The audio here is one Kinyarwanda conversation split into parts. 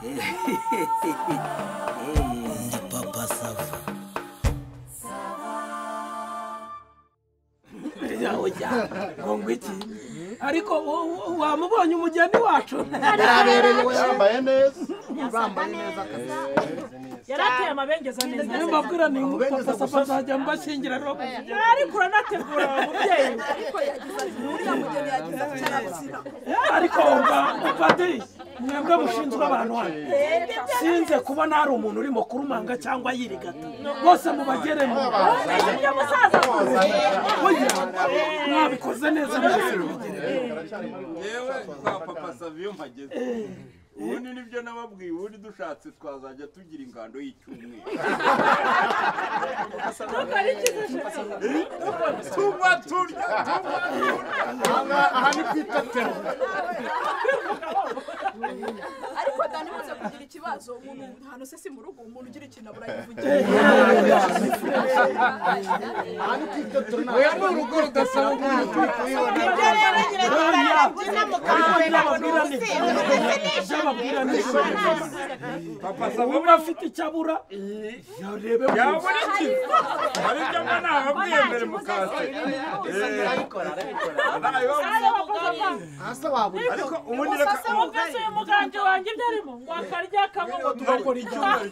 Ndi Papa Sava. Ngo iki ariko wamubonye umugeni wacu yambaye neza, yambaye neza kabisa, yarateye amabengeza neza. Mbabwira ni Papa Sava azajya mbashyingira rero, ariko uranategura mubyeyi. Ariko yagize uriya mugeni yagize cyarabuzira. Ariko umva mwebwe mushinzwe abantu hano, sinze kubona hari umuntu urimo kurumanga cyangwa yirigata, bose mubageremo. Mwabikoze neza mwese mubageremo. Yewe kwa Papa Sava iyo mpageze ubundi nibyo nababwiye, ubundi dushatse twazajya tugira ingando y'icyumweru. Tuba turya aha ni kwitetero. Ariko dani muze kugira ikibazo umuntu hano se si mu rugo, umuntu ugira ikintu abura yivugira. Aha ni kwitetero. Oya ni urugo rudasaba umuntu kwiyona. Ibyo rero ngira byina mukabwira uba afite icyo abura yarebe yabura iki hari ibyo mba nababwiye mbere mukase. Ariko ubundi reka umvise uyu muganje wanjye ibyo arimo ngo akarya kamwe ngo tugakora icyumweru.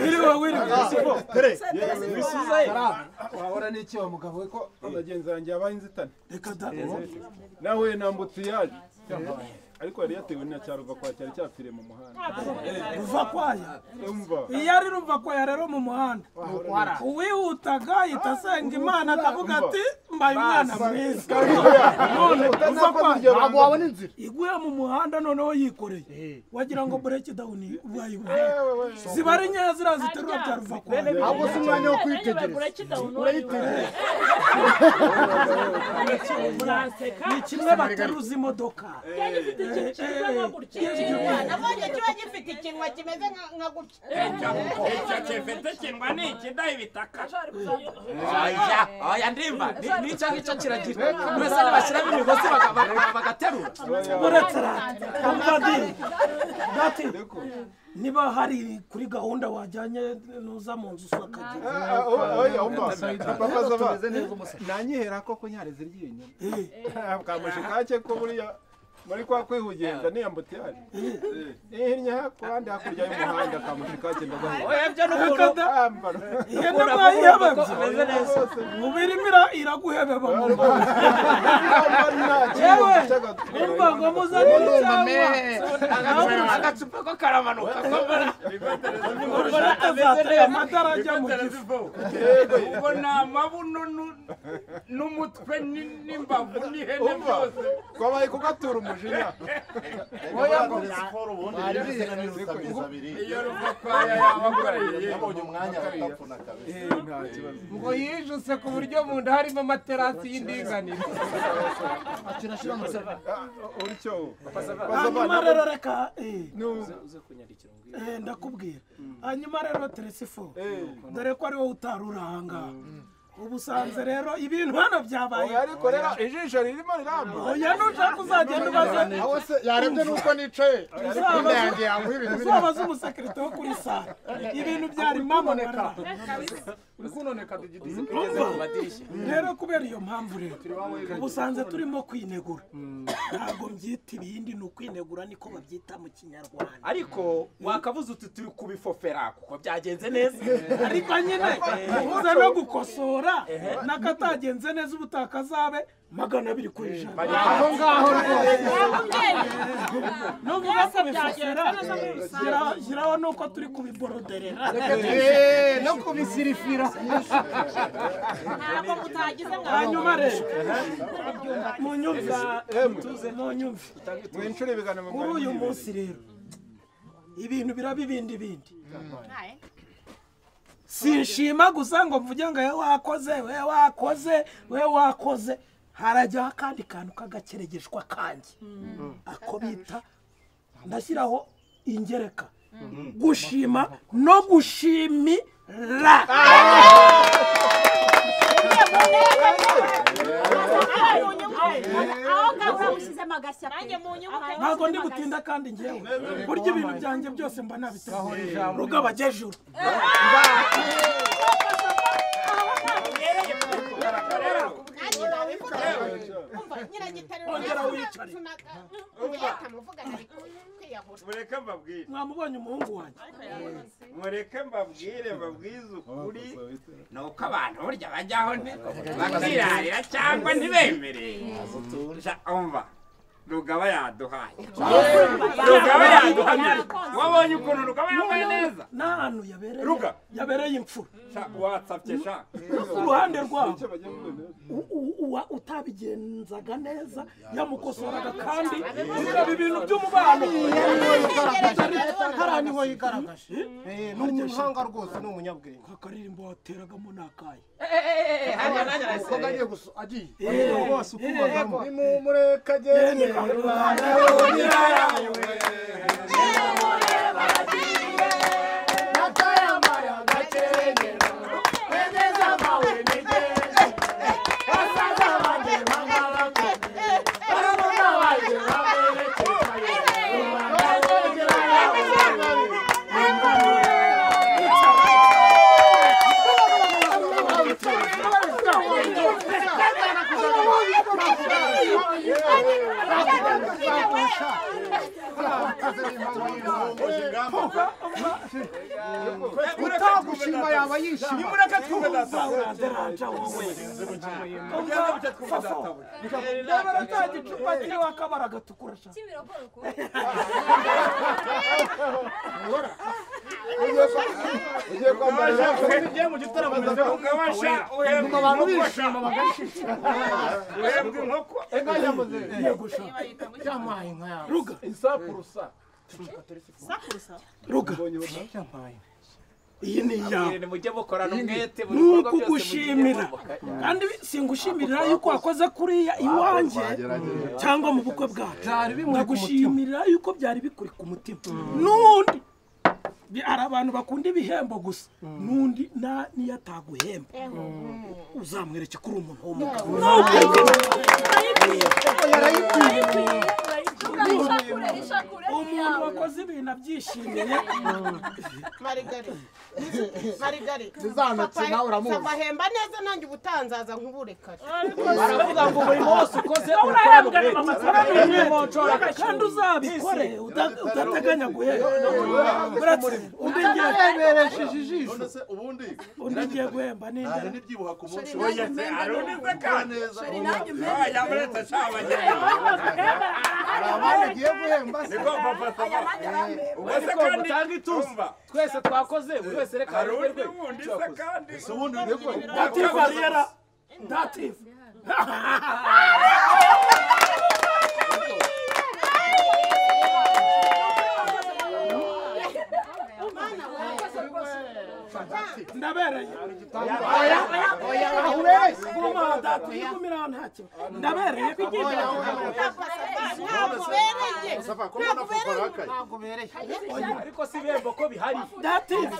Wiriwe wiriwe wahora n'iki wa mugabo we ko abagenzi banjye yabaye inzitane. Reka da nawe nambutse yaje, ariko yari yatewe na cyaruva kwa cyari cyapfiriye mu muhanda. Ruva kwaya iyo ari ruva kwaya rero mu muhanda uwihutaga ahita asenga Imana akavuga ati mbaye umwana mwiza. None ruva kwaya ntabwo wabona inzira iguye mu muhanda, noneho yikoreye wagira ngo break down bayibona, ziba ari nkeya ziriya ziterura bya ruva kwaya. Ahubwo si umwanya wo kwitegereza, urayitegereza. Ni kimwe bateruza imodoka. Nabonye kiba gifite ikinwa kimeze nka gutya. Icyo gifite ikinwa ni ikidaha ibitaka. Oya ndimba n'icyo ngicyo kiragira mwese ntibashyiramo imigozi bagaterura. Uretse dati niba hari kuri gahunda wajyanye nuza mu nzu usakagira. Papa Sava nanyihera ko kunyareza iryinyo kamushi kake ko buriya muri kwa kwihugenza ni ambutiyari ihinnye ku handi hakurya y'umuhanda kamushi kake ndagaho. Oya byo n'ukuntu ihene mwayihebebye mubirimo iraguhebeba mu muhanda. Yewe umva ngo muzanire cyangwa agacupa ko karamanuka amatara ajya mu gifu. Ubwo ni amabuno n'umutwe n'imbavu n'ihene byose twabaye kugatura umujinya. Oya ngo siporo ubundi iyo ruva kwaya yabakoreye yabonye umwanya batapfuna kabisa. Ngo yijuse ku buryo mu nda harimo amaterasi y'indinganire. Hanyuma rero reka ndakubwira. Hanyuma rero Teresifo, dore ko ari wowe utarura aha ngaha, ubu usanze rero ibintu hano byabaye. Ariko rero ijisho ririmo riramba. Oya nushaka uzagenda ubaze. Aho se yarebye nuko nicaye uzabaze umusekirite wo kuri sare ibintu byari mamoneka. Uri kunoneka digidigi kugeze ku madirishya. Rero kubera iyo mpamvu rero ubu usanze turimo kwinegura, ntabwo mbyita ibindi ni ukwinegura niko babyita mu Kinyarwanda. Ariko wakavuze uti turi kubifofera kuko byagenze neza. Ariko nyine uza no gukosora nakatagenze neza ubutaka zabe 200 ku ijana. Aho ngaho rwose nuvuga kubifofera shyiraho nuko turi kubiboroderera no kubisirifira. Ntabwo mutagize mwa. Hanyuma rero munyumve munyumve kuri uyu munsi rero ibintu biraba ibindi bindi. Sinshima gusa ngo mvuge ngo we wakoze we wakoze we wakoze, harajyaho akandi kantu k'agakeregeshwa kanjye ako bita ndashyiraho ingereka gushima no gushimira. Aho ngaho uramushyizemo agashya. Ntabwo ndi gutinda kandi ngewe burya ibintu byanjye byose mba nabiteguye. Rugaba jejuru. Mureke mbabwire. Mwamubonye umuhungu wanjye. Mureke mbabwire mbabwize ukuri nuko abantu burya bajyaho bakirarira cyangwa ntibemere. Umva Rugaba yaduhaye. Rugaba yaduhaye. Wabonye ukuntu Rugaba yambaye neza. N'ahantu yabereye. Ruga yabereye imfura. Watsapye sha. Ku ruhande rwabo utabigenzaga neza yamukosoraga kandi bikaba ibintu by'umubano. Hariya niho yigaragaje. Ni umuhanga rwose, ni umunyabwenge. Akaririmbo wateragamo ni akaye. Agiye. Bose ukubagamo. Nimumureke agende. Utagushima yaba yishima. Nimureke twumve databuja. Ndabara nta gicupa kiriho akabara gatukura sha. Ugiye kwambara ugiye mu gitaramo uhembwa abantu bishima bagashisha. Uhembwa inkoko. Inka yamuze. Yego sha. Yamuhaye inka yawe. Ruga isapurusa. Ruga. Iyi ni iyawe. Mujye mukorana umwete mu bikorwa byose Nukugushimira. Kandi singushimirira yuko wakoze kuriya iwanjye cyangwa mu bukwe bwacu. Ndagushimira yuko byari bikuri ku mutima. Nundi hari abantu bakunda ibihembo gusa. Nundi niyo ataguhemba uzamwereke kuri umuntu w'umugabo. Umuntu wakoze ibintu abyishimiye. Marigari. Marigari. Zizanutse nawe uramuzi. Sabahemba neza nanjye ubutanzaza nkuburekare. Baravuga ngo buri wose ukoze ukorana umwete. Kandi uzabikore udateganya guhemba. Utareberesheje ijisho. None se ubundi undi ngiye guhemba ni nta n'ibyibuha ku munsi. Oya se arunize kandi. Yamuretse sha abageni. Hari abandi agiye guhemba se. Niko papa sava. Ubwo se kandi mutanga ituze. Twese twakoze buri wese reka hari undi areberwe. wundi se kandi. Ese ubundi Dative Ariera. Dative. Ndabereye. Guma Dative igumira nta kibazo. Ndabereye. Safa ko mbona fufa arakaye. Ntabwo ubereye. Ariko si ibihembo ko bihari. Dative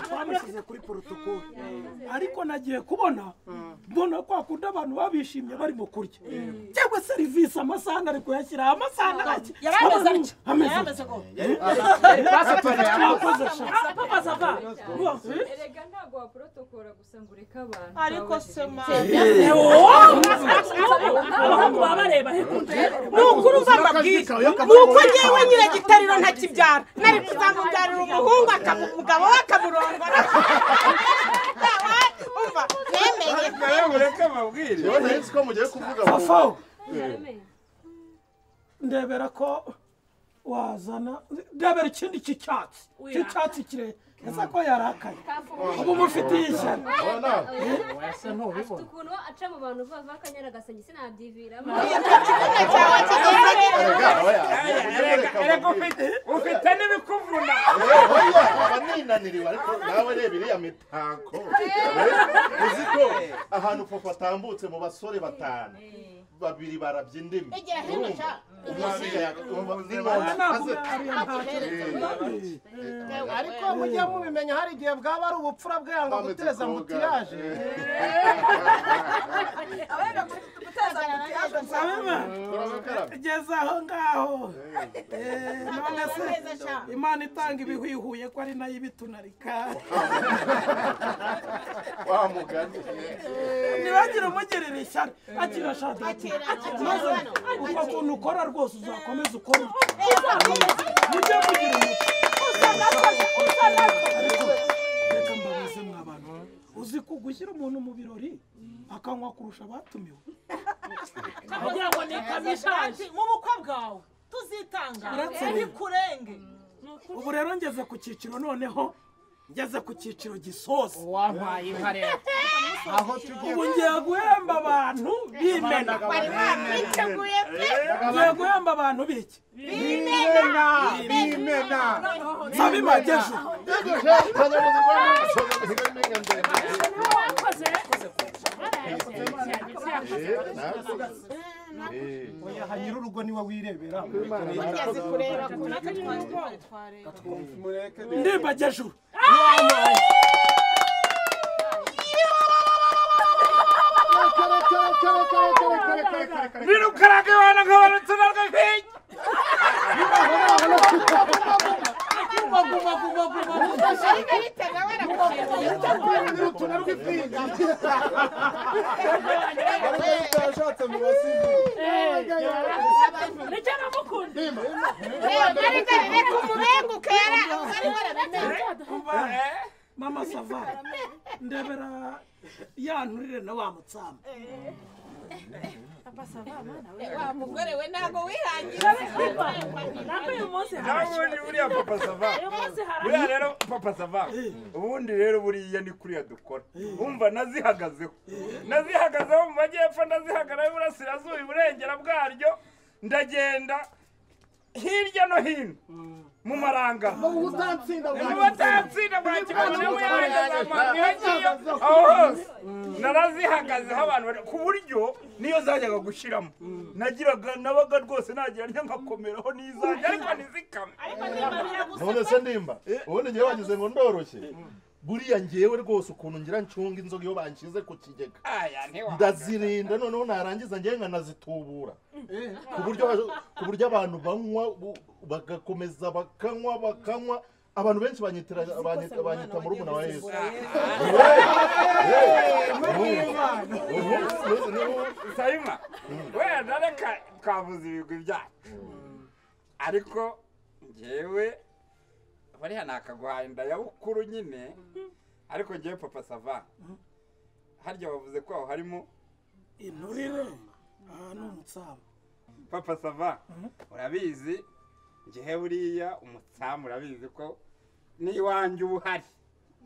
twamushyize kuri protocole. Ariko nagiye kubona mbona kwa kundi abantu babishimye barimo kurya. Cyangwa serivisi amasahani ari kuyashyira amasahani araki. Yarameze atya. Ameze Yarameze go. Twakoze sha. Papa sava. Erega ntabwo waprotokora gusa ngo ureke abantu. Ariko se ma. Abahungu baba bareba he. Nukuri uva mbabwire. Nuko ngewe nyiragitariro ntakibyara. Nari kuzamubyarira umuhungu akamugabo we akamurongora. Umva nemeye. Mureke mbabwire. Yewe nari ko mugiye kuvuga ngo Fafo. Ndebera ko wazana ndebera ikindi cy'icyatsi. Cy'icyatsi kire. Ese ko yarakaye. Ubu mufitiye ishyari. Wese ntubibona. Afite ukuntu aca mu bantu vuba vuba akanyara agasenge sinabyiviramo. Erega ufite n'ibikuvuna. Oya aba ninaniriwe ariko nawe reba iriya mitako. Uzi ko ahantu papa atambutse mu basore batanu babiri barabya indimi. Egera hino sha. Ariko mujye mubimenya hari igihe bwaba ari ubupfura bwanga guteza mutiyaje. Abenda guteza Geza aho ngaho. None se Imana itanga ibihwihuye ko ari nayo ibitunarika. Wa mugani. Nibagira umugirira ishyari akira shada. Maze uko kuntu ukora rwose uzakomeza ukora. Mujye mugira umuco. Reka mbabaze mwa bantu. Uzi ko gushyira umuntu mu birori akanywa kurusha abatumiwe. Kugira ngo ni kamishaje mu bukwe bwawe tuzitanga bikurenge. Ubu rero ngeze ku cyiciro noneho ngeze ku cyiciro gisoza. Wampaye inka rero. Aho tugiye ubu ngiye guhemba abantu bimena. Bari biteguye pe. Ngiye guhemba abantu biki? Bimena. Bimena. Sabima Jesu. Oya hanyira urugo niwe wirebera. Ugeze kureba kure. Ndimba Jesu. Nirukarage wana nkabarutse narwo nkiki. Guma guma guma guma. Yashatse mu basizi. Nicyo namukunda. Reka umubenguke yari warabimenye. Mama Sava ndebera yanturire na wa mutsama. Papa Sava mwana we wa mugore we ntago wihangira. Nako uyu munsi harashye. Buriya Papa Sava. Buriya rero Papa Sava. Ubundi rero buriya ni kuriya dukora. Umva nazihagazeho. Nazihagazeho mu majyepfo ndazihagara iburasirazuba iburengera bwaryo ndagenda hirya no hino mu maranga. Utatsinda aho hose narazihagazeho abantu ku buryo niyo zajyaga gushiramo nagiraga nabaga rwose nagira nkakomeraho n'izajya ariko ntizikame. None se Ndimba ubundi ngewe wagize ngo ndoroshye. Buriya ngewe rwose ukuntu ngira ncunga inzoga iyo banshyize ku kigega ndazirinda noneho narangiza ngewe nkanazitubura ku buryo abantu banywa bagakomeza bakanywa bakanywa. Abantu benshi banyita murumuna wa Yesu. Sayima wenda reka twavuze ibigwi byacu ariko ngewe bariya nakaguhaye ndayabukuru nyine ariko ngewe Papa Sava harya bavuze ko aho harimo inturire aha ni umutsama. Papa Sava urabizi ngewe buriya umutsama urabizi ko n'iwanjye uba uhari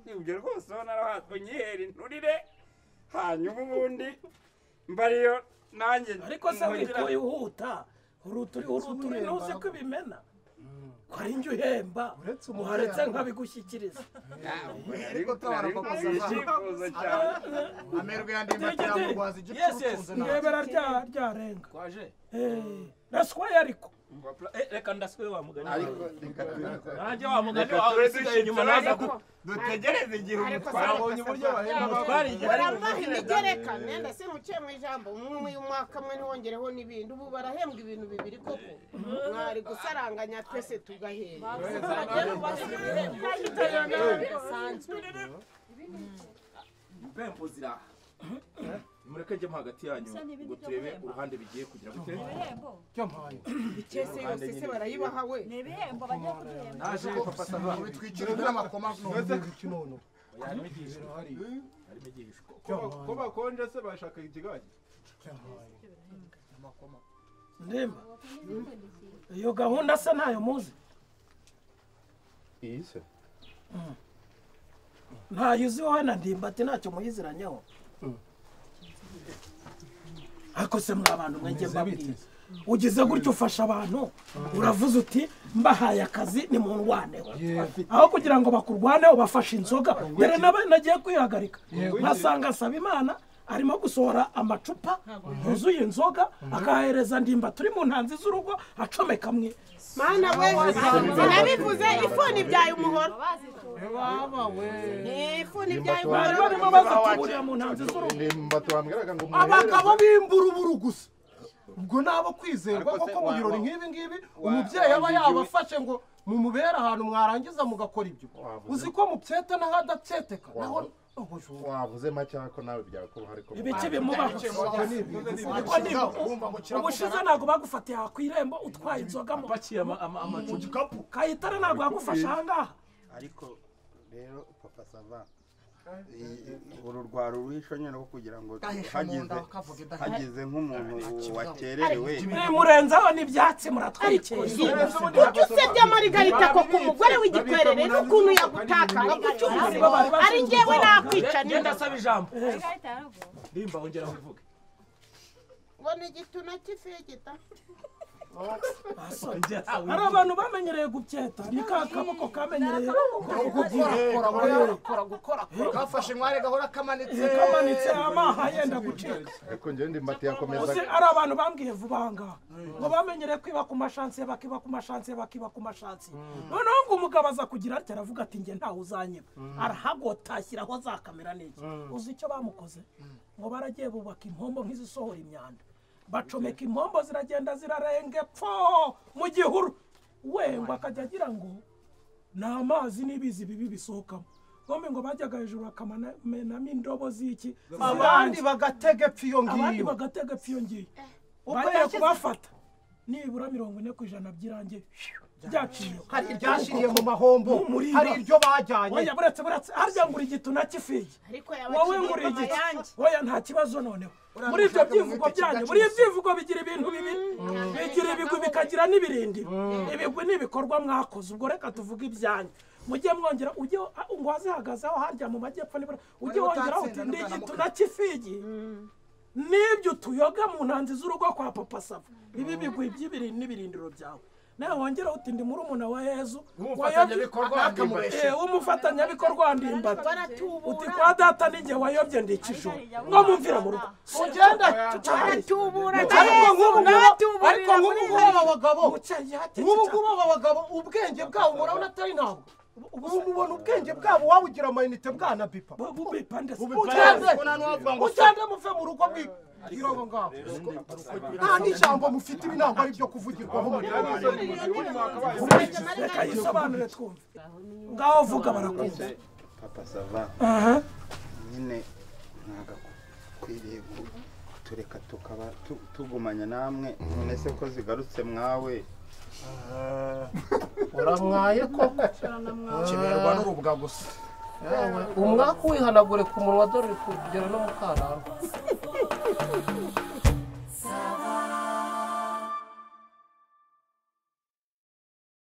ibyo rwose ubona unyihera inturire hanyuma ubundi mbariyo nanjye. Ariko se wihuta uruturi ntuzi ko ibimena ko ari njye uhemba uharetse nkabigushyikiriza. Amerwe ya Ndimba kiramurwaza igicucu. Ndebera ryarenga raswaye ariko reka ndaswe wa mugani. Nanjye wa mugani wawe usigaye inyuma naza dutegereze igihe umutware uburyo bahemba umutware igihe barabaha imigereka nenda simuciye mu ijambo umwe umwaka mwe ntiwongereho n'ibindi ubu barahembwa ibintu bibiri koko mwari gusaranganya twese tugahemba. Impembo ziraha. Mureke njye hagati yanyu ngo turebe uruhande bigiye kugira gute. Ikese yose se barayibaha we. Ni ibihembo bagiye kuduhemba. Naje Papa Sava bitwikira n'amakoma kinono. Ko bakonje se bashaka ikigage. Ndimba iyo gahunda se ntayo muzi. Iyi se ntayo uzi wowe na Ndimba ati ntacyo muyiziranyeho. Ariko se mwa bantu mwenge mbabwira ugize gutyo ufasha abantu uravuze uti mbahaye akazi ni mundwaneho aho kugira ngo bakurwaneho bafashe inzoga dore nagiye kwihagarika nkasanga Nsabimana Arimo gusohora amacupa yuzuye inzoga akahereza Ndimba turi mu ntanzi z'urugo acomeka mwe. Mana we, sinabivuze ifuni ibyaye umuhoro. Ifuni ibyaye umuhoro. Barimo bazituburira mu ntanzi z'urugo. Ndimba tuwambwiraga ngo muhereze abagabo b'imburuburu gusa. Ubwo nabo kwizerwa koko mu birori nk'ibi ngibi umubyeyi aba yabafashe ngo mumubera ahantu mwarangiza mugakora ibyo. Uzi ko mupyeta naho adapyeteka naho wavuze make ko nawe byakuba ariko ibiki bimubaho. Ubushize ntabwo bagufatiye aha ku irembo utwaye inzoga mu gikapu. Kayitare ntabwo yagufashe aha ngaha. Ariko rero Papa Sava uru rwaro ruhisho nyine kugira ngo hagize nk'umuntu wakererewe murenzaho n'ibyatsi muratwikeye. Kuki usebye Marigarita koko umugore w'igikwerere n'ukuntu yagutaka ari njyewe nakwica. Ngenda asaba ijambo. Ndimba ongera uvuge. Ngo ni igituna cy'ifegita. Hari abantu bamenyereye gupyeta ni ka kaboko kamenyereye gukora kafashe inkware gahora kamanitse amaha yenda gucika. Ariko njyewe Ndimbati yakomeza. Ari abantu bambwiye vuba ngaha ngo bamenyereye kwiba ku mashansiye bakiba ku mashansiye bakiba ku mashansiye. Noneho ngo umugabo aza kugira atya aravuga ati njye ntawe uzanyiba, arahagota ashyiraho za kamera n'iki. Uzi icyo bamukoze? Ngo baragiye bubaka impombo nk'izisohora imyanda, bacomeka impombo ziragenda zirarenga epfo mu gihuru. We ngo akajya agira ngo ni amazi n'ibizi bibi bisohokamo. Ngombe ngo bajyaga hejuru bakamenamo indobo z'iki, abandi bagatega epfo iyo ngiyo, abandi bagatega epfo iyo ngiyo. Bagiye kubafata nibura 40% by'irange byaciye. Hari iryashiriye mu mahombo, hari iryo bajyanye. Oya buretse buretse, harya ngura igituna cy'ifigi wowe ngura igiki. Oya nta kibazo. Noneho muri ibyo byivugo byanyu, muri ibyo byivugo bigira ibintu bibiri, bigira ibigwi bikagira n'ibirindi. Ibigwi ni ibikorwa mwakoze, ubwo reka tuvuge ibyanyu. Mujye mwongera ujye ngo wazihagazeho harya mu majyepfo nibura ujye wongera uti ndi igituna cy'ifigi n'ibyo tuyoga mu ntanzi z'urugo kwa Papa Sava, ibi bigwi by'ibiri n'ibirindiro byawe. Nawe wongera uti ndi murumuna wa Yezu w'umufatanyabikorwa Ndimbati, uti kwa data ninjye wayobye ndikijoro ngo mumvira mu rugo. Ugenda ariko nk'ubu ngubu aba bagabo, nk'ubu ngubu aba bagabo ubwenge bwabo murabona atari ntabwo. Ubu mubona ubwenge bwabo wawugira amayinite bwana bipa. Ugende muve mu rugo mwigiraho ngaho. Nta n'ijambo mufite, ibi ntabwo ari ibyo kuvugirwaho muri reka yisobanure twumve. Ngaho vuga barakumva. Papa Sava nyine mwagakwiriye tureka tukaba tugumanya namwe. None se ko zigarutse mwawe uramwaye koko kiberwa n'urubwa gusa. Umwaka wihanagure ku munwa dore kugera no mu kananwa.